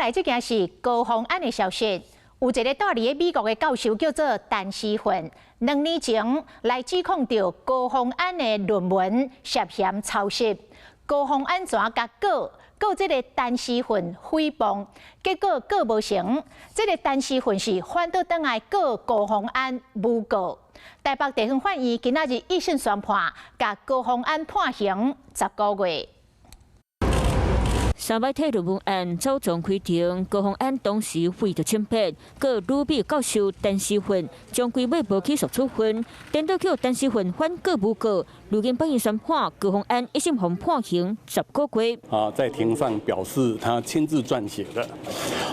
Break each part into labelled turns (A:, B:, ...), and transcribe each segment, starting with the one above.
A: 來這件是高虹安的消息。有一个蹛佇咧美國的教授叫做陳時奮，2年前來指控著高虹安的論文涉嫌抄襲。高虹安怎共告？告這个陳時奮誹謗，結果告無成。這个陳時奮是反倒轉來告高虹安誣告。台北地方法院今仔日一審宣判，共高虹安判刑10個月。
B: 三擺替論文案走狀開庭，高虹安當時為著清白，告旅美教授陳時奮，終歸尾無起訴處分，顛倒予陳時奮反告誣告，如今法院宣判高虹安一審予判刑十個月。
C: 啊，在庭上表示他親自撰寫的，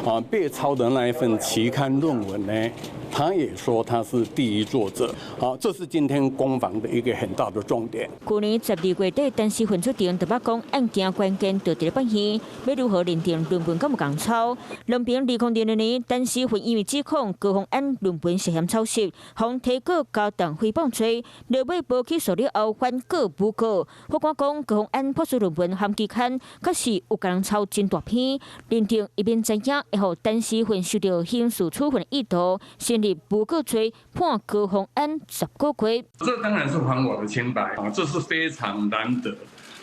C: 啊，被抄的那一份期刊論文呢，他也說他是第一作者。好，這是今天攻防的一個很大的重點。
B: 去年12月底，陳時奮出庭，就捌講案件關鍵就佇咧法院，欲如何認定論文敢有仝抄？兩邊2022年，陳時奮因為指控高虹安論文涉嫌抄襲，予提告加重誹謗罪，落尾無起訴了後反告誣告。法官講高虹安博士論文含期刊確實有共人抄真大篇，認定伊免知影會予陳時奮受著刑事處分的意圖，成立誣告罪，判高虹安十個月。
C: 這當然是還我的清白啊！這是非常難得，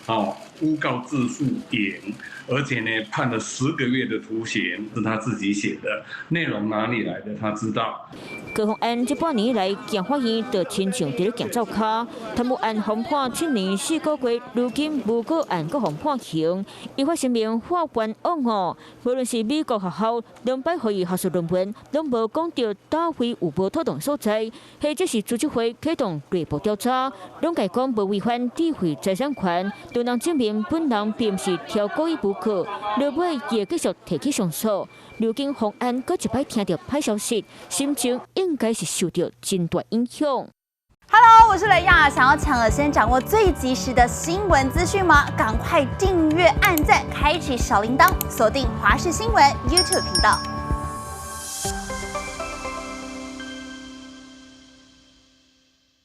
C: 哦，誣告自訴贏，而且呢判了10個月的徒刑，是他自己寫的，內容哪裡來的，他知道。
B: 高虹安這半年來行法院就親像佇咧行灶跤，貪污案予判7年4個月，如今誣告案閣予判刑，伊發聲明化冤枉哦。無論是美國學校兩擺予伊學術論文，攏無講著佗位有無妥當所在，或者是資策會啟動內部調查，攏共講無違反智慧財產權，都能證明本人並毋是挑故意誣告，落尾會繼續提起上訴。如今虹安閣一擺聽著歹消息，心情應該是受著真大影響。
D: Hello，我是雷亞，想要搶先掌握最及時的新聞資訊嗎？趕快訂閱、按讚、開啟小鈴鐺，鎖定華視新聞 YouTube 頻道。